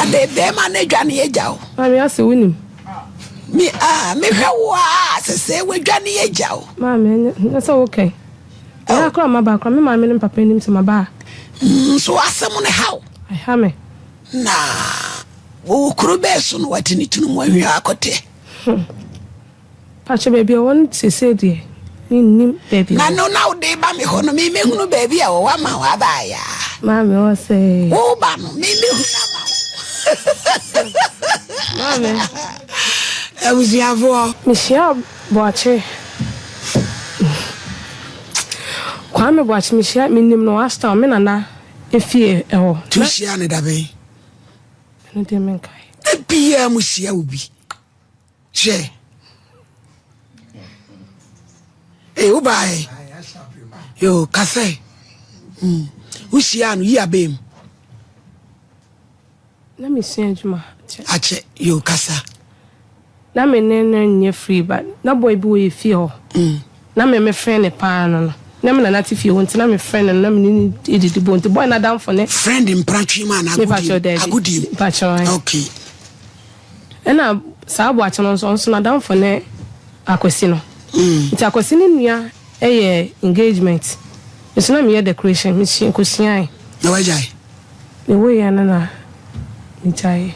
Ade bɛrima no adwane agya wo. Maame ase wonim. Me a mehwɛ wo a sɛsɛ wadwane agya wo. Maame ɛnyɛ sɛ wokɛn. Ɛyɛ akora maba akora me maame ne me papa anim sɛ maba a. Nso asɛm no ha wo. Ɛha me. Na wɔwɔ kuro bɛɛ so na wate ne tunu mu ahwia akɔtɛ. Pakyɛ baabi a ɔwɔ no seesei deɛ mennim baabi a Na no na wode ba me hɔ no memɛhunu baabi a wɔwɔ ama wo aba ayaa. Maame wɔ sɛ. Woba no memɛhunu ama wo. Maame. Abusuafoɔ. Mehyia Boakye. Kwame Boakye mehyia menim no Ashtown me nana efie ɛhɔ. Tu hyia ne dabɛn. Ɛno deɛ menkae. Da biara mu hyia obi. Hwɛ. Ee, wobae. Yo, kasɛ. Mm. Wohyia no, yi abɛn mu. Na mesua adwuma akyɛ. Akyɛ, yo, kasa. Na me ne no nyɛ free but na boy bi wɔ yɛ fie hɔ. Mm. Na me me friend ne paa no no. Na me nana te fie hɔ nti na me friend no na me ne no didi bɔ nti boy no adamfo ne. Friend mpratwe mu anaa agodie mu? Agodie mu. Mepakyɛw. Okay. Ɛna saa Boakye no nso, ɔno nso n'adamfo ne Akwasi no. Nti Akwasi ne nua yɛ engagement. Me nso na meyɛ decoration, mesua kɔsuae. Na wagyae? Mewoeɛ no na megyaeɛ.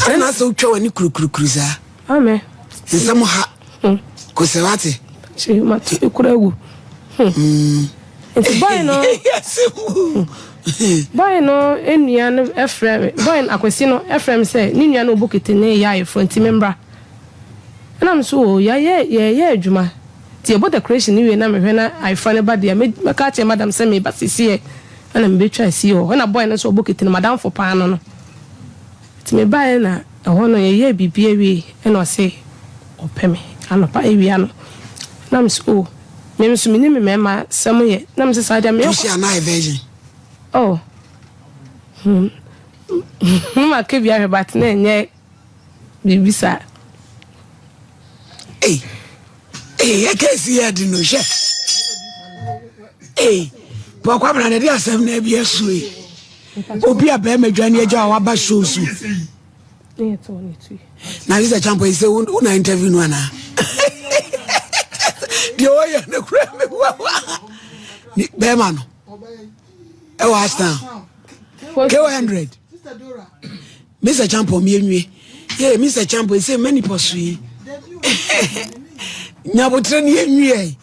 Adɛn na asɛ wotwa w'ani kurukurukuru saa? Ame. Nsɛm ha. Kosɛ wate. Kyerɛ mato ekura agu. Nti boy no. Boy no nua no frɛ me, boy no Akwasi no frɛ me sɛ ne nua no ɔbɔ kete ne reyɛ ayeforɔ nti memmra. Ɛna me nso oo yɛayɛ yɛreyɛ adwuma nti yɛbɔ decoration no wie na mehwɛ na ayeforɔ no ba deɛ mɛka akyerɛ madam sɛ mereba seesei ɛna mebɛtwa asi hɔ. Ɛna boy no nso ɔbɔ kete no madamfo paa no no. Nti mebaeɛ na ɛhɔ no yɛyɛɛ biribi awie ɛna ɔse ɔpɛ me anɔpa awia no na me nso oo. Me nso menim me mmarima sɛm yɛ na mese saa deɛ meyɛ. Lucia na ayɛ virgin. Oh hmm hmm maka bi ahwɛ but na ɛnyɛ biribi saa. Ei ei ɛka esi yɛ de no hwɛ ei pɔkɔ abena na ɛde asɛm na ɛbi ɛso yi obi a bɛrima dwane agya a waba show so. Na sɛ champo yi sɛ wo na interview no anaa deɛ ɔyɛ no kura me wawa bɛrima no ɛwɔ Ashtown K100 Mr. Champo mienwie yɛ Mr. Champo yi sɛ mani pɔ so yi nyabotrɛ ne yɛnwie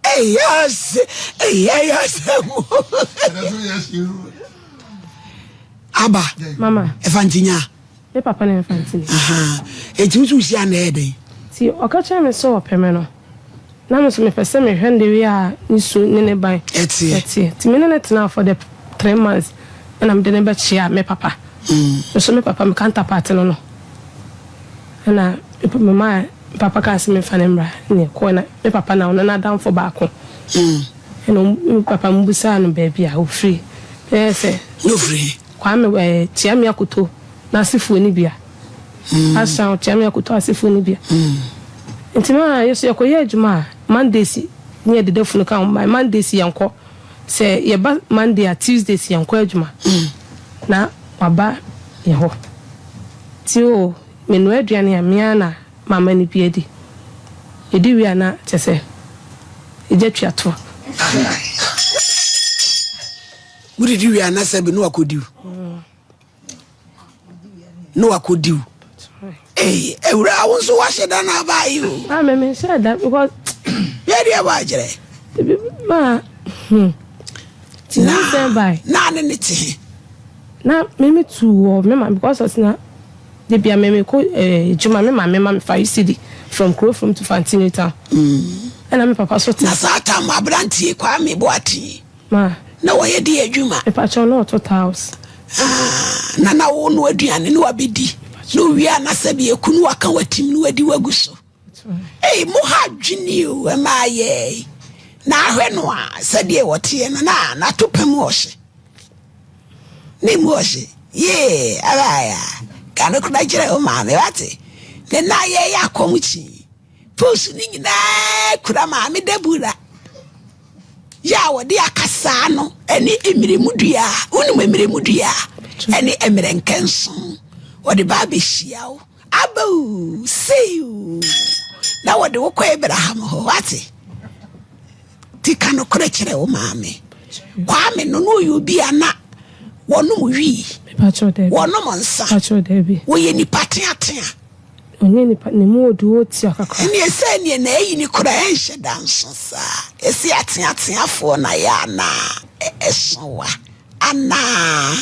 ɛyɛ ase ɛyɛ asɛm aba mama ɛfa ntinya me papa na ɛfa ntinya eti nso si ana ɛyɛ dɛn ti ɔka kyerɛ me sɛ ɔpɛ me no na me nso mepɛ sɛ mehwɛ ne deɛ a ne su ne ne ban ɛteɛ ɛteɛ ti me ne ne tena for the 3 months ɛna mede ne bɛkyea me papa nso me papa me counterpart no ɛna me ma papa kaa sɛ memfa ne mmra ne kɔɔ na me papa na ɔno n'adamfo baako ɛna me papa mbusaa no baabi a ofiri ɛyɛ sɛ ne ofiri Kwame Kyiame Akoto n'asefoɔ ni bia asan Kyiame Akoto asefoɔ ni bia nti maa yɛso yɛkɔyɛ adwuma a Mondays ne yɛde da funu ka ho Mondays yɛnkɔ sɛ yɛba Monday a Tuesdays yɛnkɔ adwuma na waba yɛ hɔ ti o menoa aduane a mea na mama no bi adi yɛdi wie a na kyɛ sɛ ɛgya twa to. Wodidi wie a na sɛ bi ne wakɔdiw ne wakɔdiw ee awura wo nso wahyɛ da na aba yi o. Ah, me me hyɛ da because. Yɛ deɛ bɔ akyerɛ. Ma Na na ne ne te he. Na me me tu wɔ me ma because ɔsena de bia me me kɔ adwuma me ma me ma me 5 cedi from Kurofrom to Fantini town. Ɛna me papa so te. Na saa tam aberanteɛ Kwame Boateng. Ma. Na wɔyɛ de adwuma. Mepakyɛw na ɔtɔ tiles. Ah, na na wo no aduane ne wabɛdi na owie a na sɛbi eku no waka watim no wadi wagu so. Ei, mo ha adwene o, ɛma ayɛ na ahwɛ no a sɛdeɛ wɔteɛ no na n'ato pɛ mu ɔhye ne mu ɔhye yee abaaya ka no kora kyerɛ wo maame wate ne na yɛyɛ akɔm kyi post ne nyinaa kura maame dabura yɛ a wɔde akasaa no ne mmerɛmu dua. Wonim mmerɛmu dua? Ɛne mmerɛnkɛnson. Wɔde ba abɛhyia wo. Aba oo, sei oo. Na wɔde wo kɔ Abraham hɔ. Wate? Ti ka nokorɛ kyerɛ wo maame. Kwame no, na ɔyɛ obi a na wɔnom wii. Wɔnom nsa. Wɔyɛ nipa teatea. Ɔnyɛ nipa, ne mu ɔdu ɔtia kakra. Ɛneɛ sɛ neɛ na ayi ne kora ɛnhyɛ da nso saa. Ɛsi ateateafoɔ na yɛ anaa ɛso wa. Anaa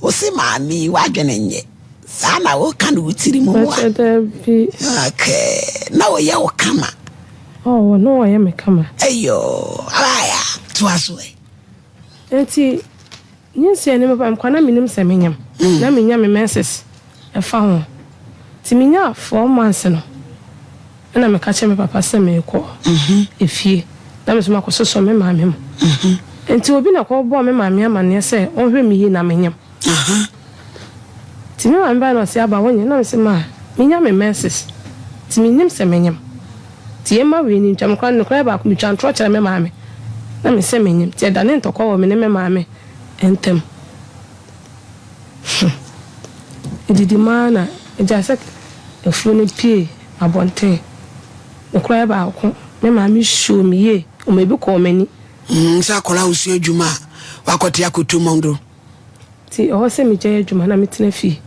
wo se maame yi w'adwene nyɛ saa na woka no wo tiri mu wa. Pakyɛ daabi. Okay. Na wɔyɛ wo kama. Oh, na wɔyɛ me kama. Ayo, abaya, toa so ɛ. Nti nyinsɛn no meba nkwa na menim sɛ menyam. Na menya me menses ɛfa ho. Nti menya 4 months no, ɛna meka kyerɛ me papa sɛ meekɔ efie. Na me nso makɔsosɔ me maame mu. Nti obi na kɔbɔɔ me maame amanneɛ sɛ ɔnhwɛ me yie na menyam. Nti me maame baa na ɔse, "Aba, wonyɛ?" Na mese, "Ma, menya me menses. Nti menim sɛ menyam. Nti yɛmma wei ni ntwa me kora nokorɛ baako metwa ntorɔ kyerɛ me maame. Na mese menyam. Nti ɛdane ntɔkwa wɔ me ne me maame ntam. Edidi mu ara na agya sɛ afuo no pie abɔnten. Nokorɛ baako, me maame suo me yie. Ɔma ebi kɔɔ m'ani. Sɛ akwadaa a wosua adwuma a wakɔte akoto mɔndo. Nti ɛwɔ sɛ megyae adwuma na metena fie.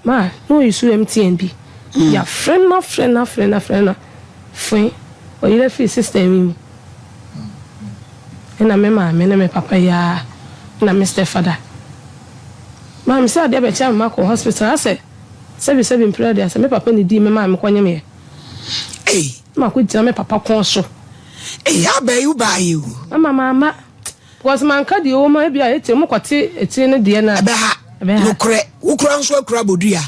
Ma na ɔyi so MTN bi. Yɛafrɛ no, afrɛ no, afrɛ no, afrɛ no foe ɔyerɛ firi system yi mu. Ɛna me maame ne me papa yi ara na me stepfather. Maame sɛ adeɛ bɛkyɛ ama makɔ hospital asɛ sɛbi sɛbi mpere adeɛ asɛ me papa ne dii me maame kɔnyemeɛ. Ei. Na makɔ gyina me papa kɔn so. Ei, aba yi wobaa yi o. Mama mama because manka deɛ ɛwɔ mu a ebi a ekyir mo kɔte ekyir no deɛ na. Ɛbɛha. Ɛbɛha. Nokorɛ, wokura nso akura bodua.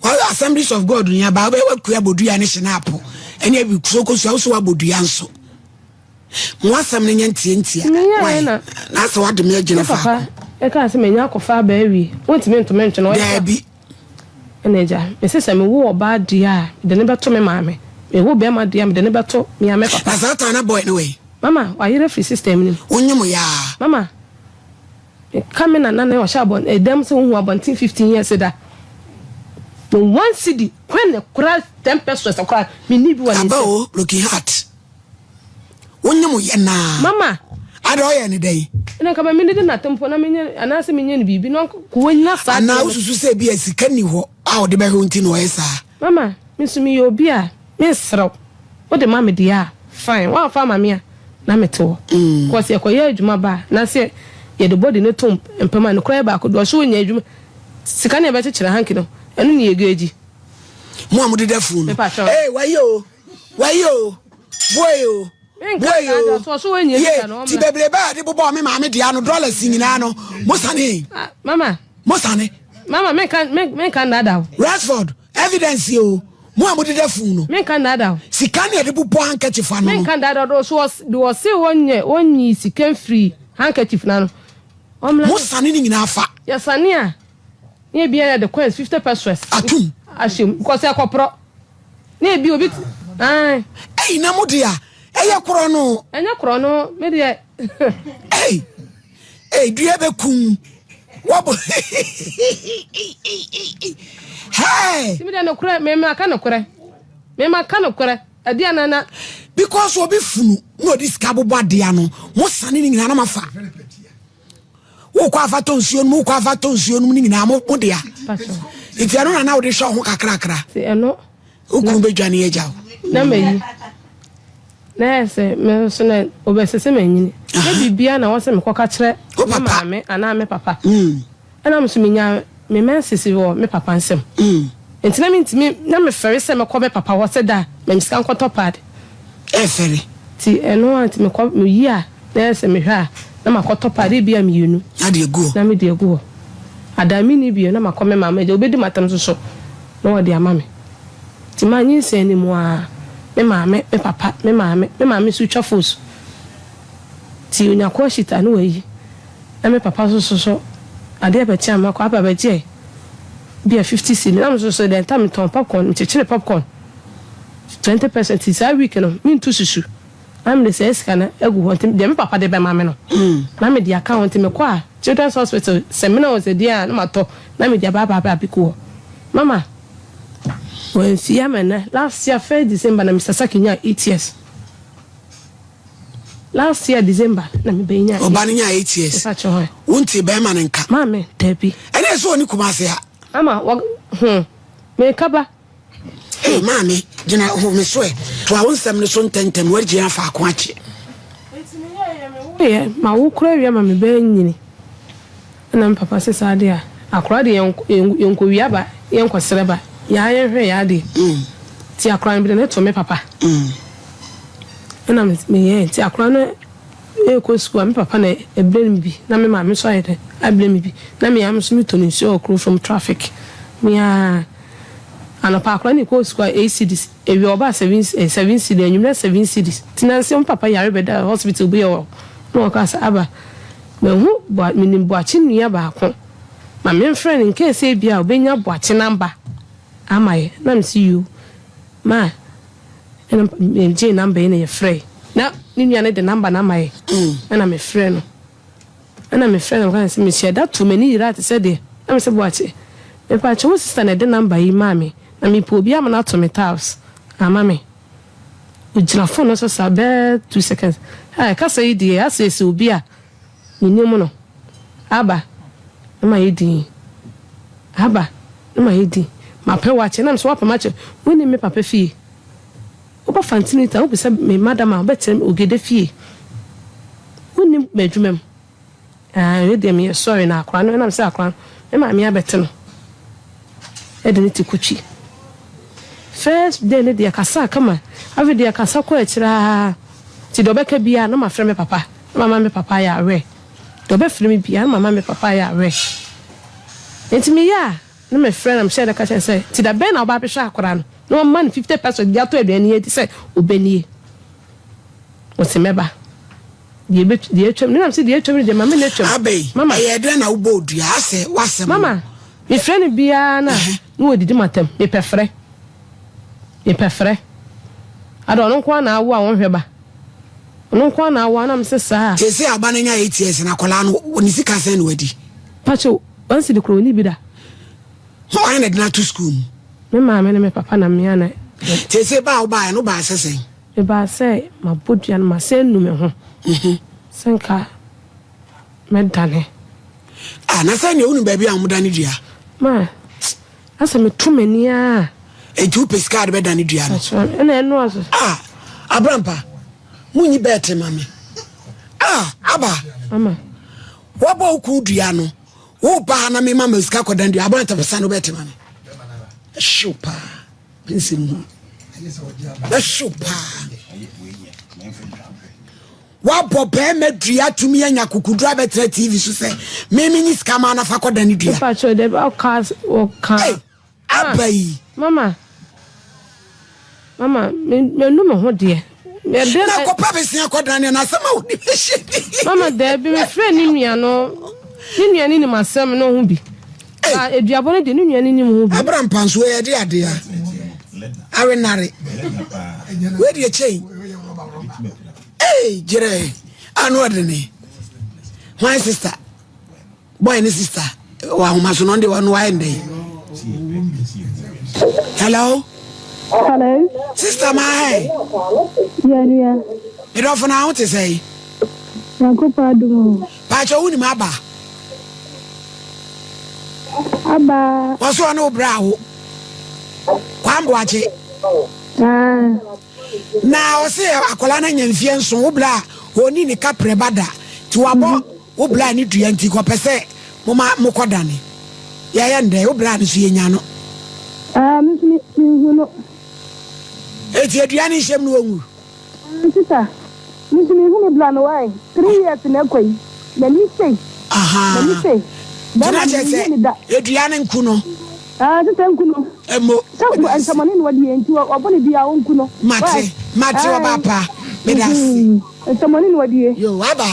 Wa Assemblies of God ni aba wobɛyɛ wakura bodua ne hyenapo. Ɛne abi so kosua wo so wabodua nso. Mo asɛm no nyɛ ntiantia. Meyɛɛ Why? na. Na sɛ wade me agyina Me faako. papa ɛka sɛ manya akɔfa aba awie. Wontumi ntome ntwene ɔyɛ. Daabi. Ɛna agya, mese sɛ mewo ɔbaa deɛ a, mede ne bɛto me maame. Mewo bɛrima deɛ a, mede ne bɛto me a me papa. Na saa time na boy no wɔ Mama, wayerɛ firi system no mu. Wonyem yaa. Mama, ka me nana na ɔhyɛ abɔn ɛdɛm sɛ wohu abɔnten 15 years da. No 1 cedi kwan ne kora 10 pesos kora menni bi wɔ ne Aba nsam. o, broken heart. Wonyem yɛ naa. Mama. Ada ɔyɛ ne dɛn? Ɛna nka ma mene de natempo na menyɛ anaasɛ menyɛ no biribi na kò wɔnyina saa Anaa adeɛ no. wosusu sɛ bi a sika ni hɔ a ɔde bɛhwɛ wo nti na ɔyɛ saa. Mama, me nso meyɛ obi a menserew. Wode ma me deɛ a, fine. Woamfa ama me a, na mete hɔ. Because yɛkɔyɛ adwuma ba a, na sɛ yɛde body no to mpam a, nokorɛ yɛ baako deɛ ɔso wɔnya adwuma. Sika ne yɛbɛkyekyere hanky no, ɛno ne yɛgu agyi. Mo a modeda funu no. Mepa kyɛw. Ee, wayi o. Wayi o. Boy o. Menka Boy saa o. da, so ɔso wɔnya Ye, sika no, ti ɔmmra. bebrebe a de bobɔ me maame dea no, dollars nyinaa no, mo sane. Ah, mama. Mo sane. Mama, menka nnada o. Rashford, evidence o. Mo a modeda funu no. Menka nnada o. Sika ne yɛde bobɔ handkerchief ano no. Menka nnada o. So ɔs de ɔse wɔnyɛ wɔnyi sika mfiri handkerchief na no. Ɔmmra. Mo sane ne nyinaa fa. Yɛsane a, ne ebi yɛ de coins 50 pesos. Atum. Ahyɛ mu because ɛkɔporɔ. Ne ebi obi ae. Ɛyi na mo de a, ɛyɛ korɔ no. Ɛnyɛ korɔ no, me deɛ. Ɛyi, ɛyi dua bɛ kun. Wɔbɔ. Hey. Timi deɛ nokorɛ, mema ka nokorɛ. Mema ka nokorɛ. Ɛdeɛ nana. Because obi funu na ɔde sika bobɔ adeɛ ano, mo sane ne nyinaa na ma fa. Wokɔ afa tɔ nsuo no mu, wokɔ afa tɔ nsuo no mu ne nyinaa mo dea. Nti ɛno na na wode hwɛ wo ho kakrakra. Ti ɛno. Wo kunu bɛdwane agya wo. Na mayi. Na yɛ sɛ me nso na obɛsɛ sɛ manyini. Na biribiara na wɔsɛ mekɔka kyerɛ me maame anaa me papa. Ɛna me nso menya me menses wɔ me papa nsam. Nti na mentumi na mefɛre sɛ mɛkɔ me papa hɔ sɛ da ma me sika nkɔtɔ pad. Ɛfɛre. Nti ɛno a nti mekɔ meyi a na yɛ sɛ mehwɛ a na makɔtɔ pad ebi a mmienu. Na de agu hɔ. Na mede agu hɔ. Ada menni bio na makɔ me maame agya obɛdi m'atam nso so na wɔde ama me. Nti maa nyinsɛn no mu a me maame, me papa, me maame nso twa fos. Nti onya kɔɔ hyita na wayi. Na me papa nso so so adeɛ bɛkye a makɔ aba bɛgye bi a 50 cedi. Na me nso so deɛ nta metɔn popcorn, mekyekyere popcorn 20%. Nti saa week no mentu susu. Na mede saa sika no agu hɔ nti deɛ me papa de bɛma me no na mede aka ho nti mekɔ a Children's Hospital samina o sɛ deɛn a na matɔ na mede aba aba aba abɛgu hɔ. Mama wamfie ama nnɛ last year first December na Mister Saki nyaa 8 years. Last year December na me ba yi nyaa Ɔba no nyaa 8 years. Mepa kyɛw hɔ. Wonte bɛrima no nka. Maame dabi. Ɛne ɛsɛ ɔne Kumase ha. Ama wɔ meka ba. Hey, maame, gyina ho me so ɛ. Toa wo nsɛm no so ntɛntɛm, woagyina faako akye. Yɛ ma wo kora wia ma me bɛɛ nyini. Ɛna me papa sɛ saa deɛ a, akora de yɛnkɔ wia ba, yɛnkɔ srɛ ba, yɛa yɛhwɛ yɛ adeɛ. Nti akora no bi de ne to me papa. Ɛna meyɛ nti akora no ɛkɔ sukuu a me papa na ɛbrɛ me bi na me maame nso ayɛ dɛ abrɛ me bi na me nso metɔ ne nsuo wɔ kuro from traffic. Mea anɔpa akora ne kɔ sukuu a 8 cedis, ewia ɔba 7 cedis, anwummerɛ 7 cedis. Nti nansi me papa yare bɛda hospital bi wɔ na ɔka sɛ aba mahu boa menim boakye nnua baako ma memfrɛ no nkɛɛ sɛ bi a obɛnya boakye number ama yɛ na mesi yo ma ɛna megye number yi na yɛfrɛ na ne nua no de number no ama yɛ ɛna mefrɛ no ɛna mefrɛ no meka sɛ mehyɛ da to m'ani yera te sɛ deɛ na mesɛ boakye mepaakyɛ wo sister na ɛde number yi maa me na mepɛ obi ama no ato me tiles ama me. Ogyina phone no so saa bɛɛ 2 seconds a kasa yi deɛ asɛ obi a menim no aba na ma yɛ din aba na ma yɛ din mapɛ wakyɛ na mesɛ wapɛ makyɛ wonim me papa fie woba fantinita wobisa me madam a wobɛkyerɛ me ogede fie wonim m'adwuma mu. Ɛyɛ deɛ meyɛ sɔre na akora no ɛnam sɛ akora no me maame abɛte no ɛde ne ti kutwi first day ne deɛ kasa kama. Afei deɛ kasa kɔ akyire aa nti deɛ ɔbɛka biara na mafrɛ me papa na mama me papa ayɛ awɛ deɛ ɔbɛfrɛ me biara na mama me papa ayɛ awɛ. Nti meyɛ a na mefrɛ na mehyɛ dɛ ka kyerɛ sɛ nti da bɛn na ɔba abɛhwɛ akora no na ɔma no 50 pesewas de atɔ aduane adi sɛ ɔbɛnie ɔsi mɛba deɛ ebe deɛ atwam ne nam sɛ deɛ atwam no deɛ maame na atwam. Abɛyi. Mama. Ɛyɛ dɛn na wobɔ odua asɛ wasɛm? Mama mefrɛ no biara na na wɔdidi matam. Mepɛ frɛ mepɛ frɛ ada ɔno nko ara na awo a wɔnhwɛ ba ɔno nko ara na awo anam sɛ saa. Sese aba no nya 8 years na akwadaa no ne sika sɛn na wadi? Pakyɛw 1 cedi koro oni bi da. Hɔ na de no ato school mu? Me maame ne me papa na mmea na. Sese ba a wobaeɛ no wobaa sɛ sɛn? Mebaa sɛ mabɔ dua no masɛ nu me ho sɛ nka mɛdane. Ah, na sɛ nea wonim baabi a wɔdane dua? Ma asɛ meto m'ani a. Enti wopɛ sika a de bɛdane dua no? Ɛna ɛno aso. Ah, Abrampa, munyi bɛɛte ma me. Ah, aba. Mama. Wabɔ wo kun dua no woba ha na mema ma sika kɔdan dua abranta pɛ sa no wobɛɛte ma me. Ɛhyew paa nsɛm hu ɛhyew paa. Wabɔ bɛrima dua tumi anya kukuduro abɛtena TV so sɛ meme nye sika ma anafa kɔda ne dua. Mepakyɛw dɛbi ɔka ɔka. Hey, aba yi. Mama mama menu me ho deɛ. Na kɔpa bɛsia kɔda ne na asɛm a wode bɛhyɛ bi. Mama dɛbi mefrɛ ne nua no ne nua no nim asɛm no ho bi. Aduabɔ no deɛ ne nua no nim ho bi. Abra mpa nso yɛde adeɛ awenare wei deɛ kyɛn ee gyerɛ ano ɔde ne hwan sister boy ne sister wɔ ahoma so no ɔno deɛ ɔno wayɛ ndɛ. Hello. Hello. Sister maa hɛ. Yeah, yeah. Medɔfo na ho te sɛ yi? Nyankopɔn adom o. Paakyɛ wo nim aba? Aba. Wɔso ɔne wo brɛ awo Kwamboakye. Ah. Na ɔse akwadaa no anya mfeɛ 7 wo brɛ a ɔni ne kaprɛ ba da nti wabɔ wo brɛ a ne dua nti kɔpɛ sɛ moma mokɔ dane yɛyɛ ndɛ wo brɛ a no so yɛnya no. Ah, me nso mehu no. Eti adua no nhyɛm no ɔnwu. Sister, me nso mehu me bra no wae 3 years na ɛkɔ yi n'ani sei n'ani sei. Gyina kyerɛ sɛ edua no nku no. Ah, sister nku no. Emo. Sɛ nsɛmɔne na wɔde yɛ nti ɔbɔ ne dua ɔnku no. Mate mate ɔba pa meda ase. Nsɛmɔne na wɔde yɛ. Yo aba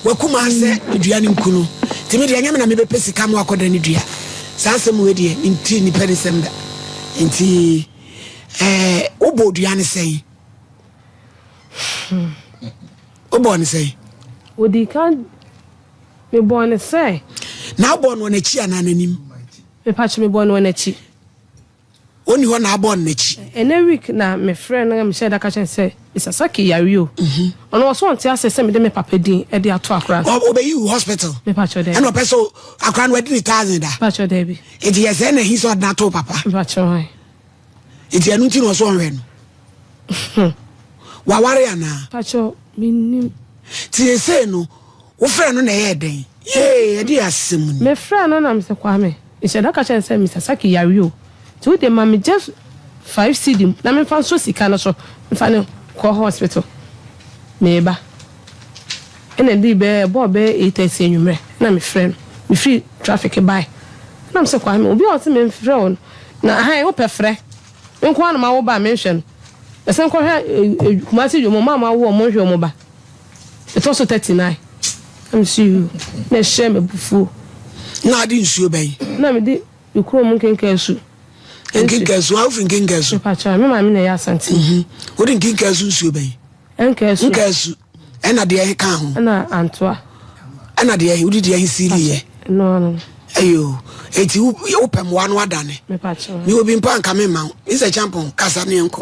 wakuma sɛ edua no nku no nti me deɛ nyɛ me na mebɛpɛ sika mo akɔda ne dua saa asɛm wei deɛ nti nipa ne sɛm da nti ɛɛ wobɔ dua no sɛn? Wobɔɔ no sɛn? Ɔdii kan, mebɔɔ no sɛ. Na wobɔɔ no wɔ n'akyi anaa n'anim? Mepakyɛ mebɔɔ no wɔ n'akyi. Ɔnni hɔ na abɔɔ no n'akyi. Ɛnɛ week na mefrɛɛ no na mehyɛɛ da ka kyerɛɛ no sɛ Mister Sackey yare o. Ɔno ɔse ɔnte aseɛ sɛ mede me papa din de ato akora no. Ɔbɛyi wo hospital. Mepakyɛw daabi. Ɛna ɔpɛ sɛ akora no wadi ne thousand da. Mepakyɛw daabi. Nti yɛ sɛ na ɛhi sɛ ɔde no ato wo papa. Mepakyɛw ae. Nti ɛno nti na ɔsɛ ɔnhwɛ no. Waware anaa? Mepakyɛw mennim. Nti seesei no Wofrɛɛ no na ɛyɛɛ dɛn? Yee, ɛdeɛ asɛm ni. Mefrɛɛ no na mesɛ Kwame, mehyɛ da ka kyerɛɛ no sɛ Mister Sackey yare o, nti wo deɛ ma me just 5 cedi na memfa nsɔ sika no so mfa no nkɔ hospital, mereba. Ɛna ɛdii bɛyɛ, ɛbɔɔ bɛyɛ 8:30 anwummerɛ na mefrɛ no, mefiri traffic bae na mesɛ Kwame, obi a ɔse memfrɛ wo no, na ahan wopɛ frɛ, me nko ara na mawo ba a menhwɛ no, mɛsan kɔhwɛ Kumasi dwom, wɔn a mawo wɔn monhwɛ wɔn ba. Ɛtɔ so 39, na me so yuu, na ɛhyɛɛ me abufuo. Na ade nsuo bɛn? Na mede me kurom nkenkansu. Nkenkansu, a wofiri nkenkansu? Mepakyɛw, me maame na ɛyɛ Asante. Mhm. Wode nkenkansu nsuo bɛn? Nkansu. Nkansu. Ɛna deɛ ɛhe ka ho? Ɛna antoa. Ɛna deɛ ɛhe, wode deɛ ɛhe siili yɛ? Ɛno ano no. Ayo, eti wopɛ mmoa no adane. Mepakyɛw. Mewɔ bi mpo anka memma wo. Mr. Champon, kasa ne yɛnkɔ.